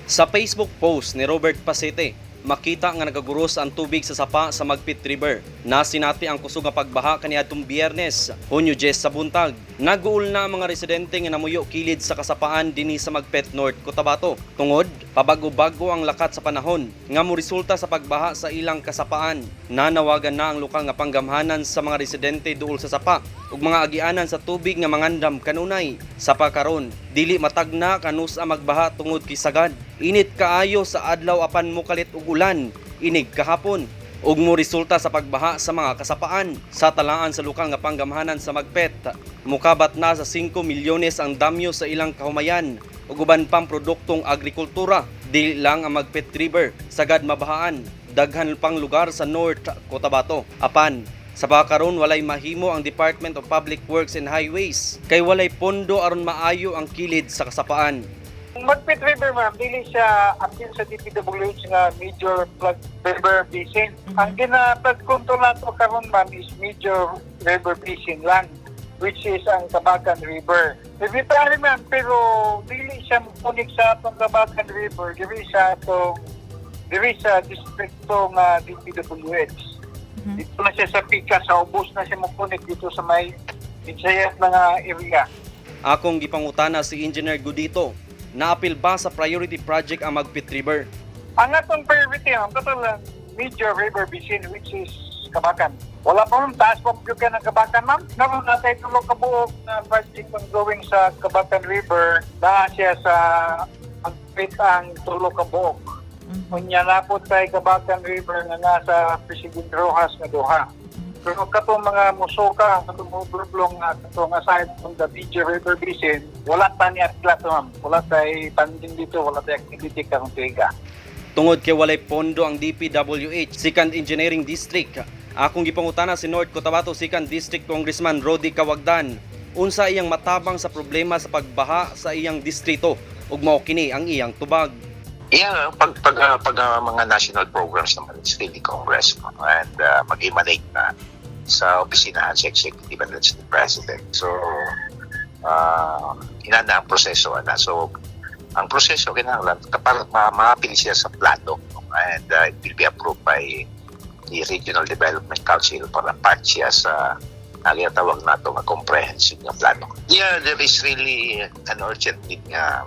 Sa Facebook post ni Robert Pacete, makita nga nagaguros ang tubig sa sapa sa Magpet River. Nasinati ang kusog nga pagbaha kaniadtong Biyernes, Hunyo 10 sa buntag. Naguol na ang mga residente nga namuyo kilid sa kasapaan dinhi sa Magpet North, Cotabato. Tungod, pabago-bago ang lakat sa panahon nga moresulta sa pagbaha sa ilang kasapaan. Nanawagan na ang lokal nga panggamhanan sa mga residente duol sa sapa ug mga agianan sa tubig nga mangandam kanunay. Sa pakaron, dili matagna kanus-a magbaha tungod kay sagad. Init kaayo sa adlaw apan mokalit og ulan inig kahapon ug mo resulta sa pagbaha sa mga kasapaan. Sa talaan sa lokal nga panggamhanan sa Magpet, mukabat na sa 5 milyones ang damyo sa ilang kahumayan ug uban pang produktong agrikultura. Dili lang ang Magpet River sagad mabahaan, daghan pang lugar sa North Cotabato. Apan sa pakaron, walay mahimo ang Department of Public Works and Highways kay walay pondo aron maayo ang kilid sa kasapaan. Magpet River, ma'am, dili siya apil sa DPWH nga major flood river basin. Ang gina-flood control nato karon, ma'am, is major river basin lang, which is ang Kabacan River. Tributary, ma'am, pero dili siya mukunik sa atong Kabacan River, diri sa distrikto nga DPWH. Dito na siya sa Pika, sa ubos na siya mukunik dito sa may Midsayap na nga area. Akong gipangutana si Engineer Gudito, naapil ba sa priority project ang Magpet River? Ang atong priority, ang total lang, major river basin, which is Kabacan. Wala pa, ma'am, taas pa po ng Kabacan, ma'am. Karon naa tay tulo ka buok na project ongoing sa Kabacan River, naa siya sa Magpet ang tulo ka buok. Unya naa pod tay Kabacan River nga nasa President Roxas nga duha. Pero katong mga musuka, katong overflow nga katong aside from the major river basin, wala ta ni atlat, ma'am. Wala tay funding dito, wala tay activity karong tuiga. Tungod kay walay pondo ang DPWH Second Engineering District, akong gipangutana si North Cotabato Second District Congressman Rody Cawagdan, unsa iyang matabang sa problema sa pagbaha sa iyang distrito, ug mao kini ang iyang tubag. Yeah, pag mga national programs naman, it's really Congress, no? And mag-emanate na sa opisinahan sa executive and that's the president. So, inana ang proseso. Ana. So, ang proseso kinahanglan para ma-apil siya sa plano, no? And it will be approved by the Regional Development Council para part siya sa ang ginatawag nato nga comprehensive nga plano. Yeah, there is really an urgent need nga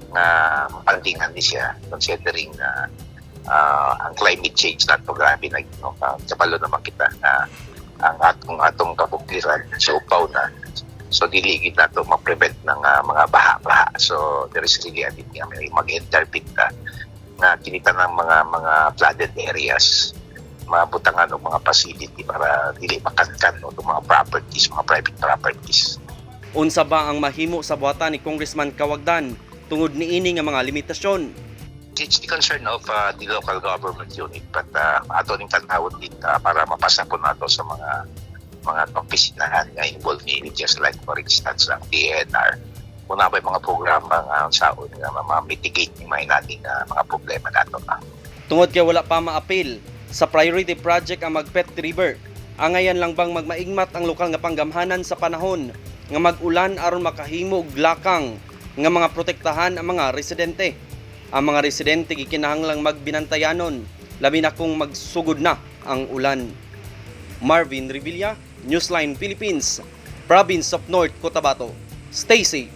mapandingan ni siya considering na ang climate change nato grabe na, no? Kabalo naman kita na ang atong kabukiran sa upaw na, so dili gid nato ma-prevent ng mga baha-baha. So there is really a need nga may mag-intervene ta nga kinita ng mga flooded areas mabutangan og mga facility para dili makankan, no, itong mga properties, mga private properties. Unsa ba ang mahimo sa buhatan ni Congressman Cawagdan tungod niini nga mga limitasyon? It's the concern of the local government unit, but ato ning tanawon din para mapasa po nato sa mga opisinahan nga involved ni, just like for instance ang DENR, kung naa ba'y mga programa nga saon nga ma-mitigate ni may nating mga problema nato. Tungod kay wala pa maapil sa priority project ang Magpet River, angayan lang bang magmaigmat ang lokal nga panggamhanan sa panahon nga mag-ulan aron makahimo og lakang nga mga protektahan ang mga residente? Ang mga residente gikinahanglang magbinantayanon, labi na kung magsugod na ang ulan. Marvin Revilla, Newsline Philippines, Province of North Cotabato. Stay safe.